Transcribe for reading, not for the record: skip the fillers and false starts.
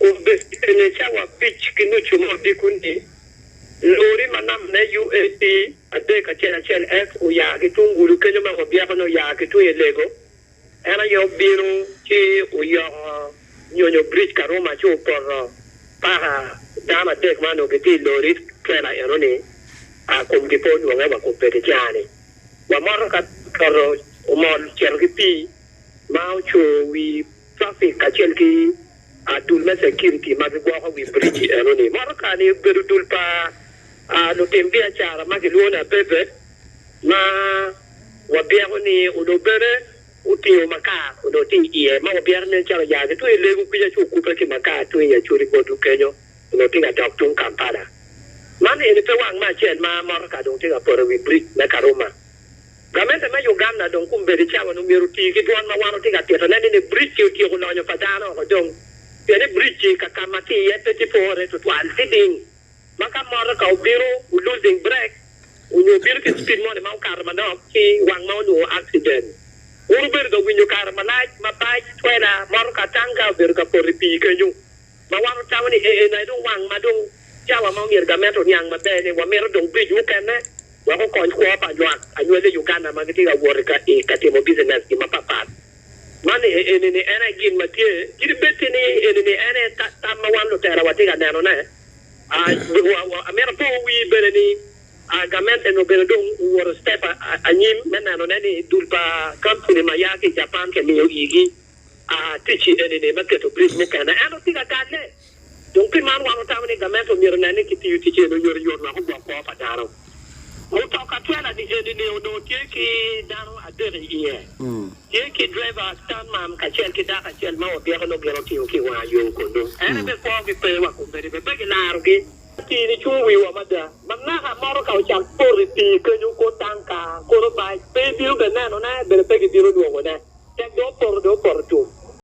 Obedo eni cawa abic ki nucu me odiko-ni, lori ma namane UAP 311 F oya ki tung gulu kenyo ma wabyeko ni oya ki tung i Lego. En aye obino ci oyoko nyonyo bridge Karuma ci opoto paka dano adek ma onongo gitye i lori trela eno-ni komgi pe onwonge wa kombeddi caa-ni. Wa motoka poto omol ocito ki pii ma ocungo wi traffic kacel ki dul me security ma gigwoko wi bridge eno-ni. Motoka-ni obedo dul pa lutim biacara ma kilwongo ni Abebe ma wabyeko ni onongo bene otingo makar onongo tye iye ma wabyeko nen calo oya ki tung i Lego kwica ci okubbe ki makar tung i Acholi botwu kenyo onongo tye ka dok tung Kampala. Man eni pe wang me acel ma motoka dong tye ka poto i wi bridge me Karuma. Gamente me Uganda dong kombeddi cawa ni myero oti ki dwon ma wan watye ka titone ni ni bridge-ci otyeko lonyo pa dano oko dong pien ni bridge-ci ka ka ma tye iye pe tye pore tutwal tye ding ma ka motoka obino u losing brake onyo obino ki speed moni ma okato manok ci wang ma onongo accident. Wun wubedo ka winyo kare malac ma bac, twela, motoka, tanka obedo ka poto i pii kenyo ma wan watamo ni ee aye dong wang ma dong cawa ma omyero gamente oniang maber ni wamito dong bridge mukene wek okony kwo pa lwak anywali i Uganda ma gitye ka wot i ka timo business gi mapat pat. Man eni ni en aye gin ma tye. Kadi bed tye ni eni ni en aye tam ma wan lutela watye ka neno ne, amito apo wii bene ni gamente onongo bene dong owoto step anyim me neno ne ni dul pa kampuni ma ya ki i Japan kimiyo igi tic eni ni me keto bridge mukene ento tye ka galle. Dong pi man wan watamo ni gamente omyero onen ni kitiyo tic eni oyotoyot wek ogwok kwo pa dano. Mutoka twela-ni eni-ni onongo tye ki dano adek i iye. Tye ki driver, stuntman kacel ki dako acel ma wabyeko nongo gin otingo ki i wanga yo kunnu. En aye bene kwogi pe wa kombeddi bene pe gilarogi. Pii-ni cungo wiwa mada. Ma naka motoka ocak poto i pii kenyo kono tanka, kono bac, pe ibino bene nenone, bene pe gibino lwongone. Tek dong opoto dong opoto tum.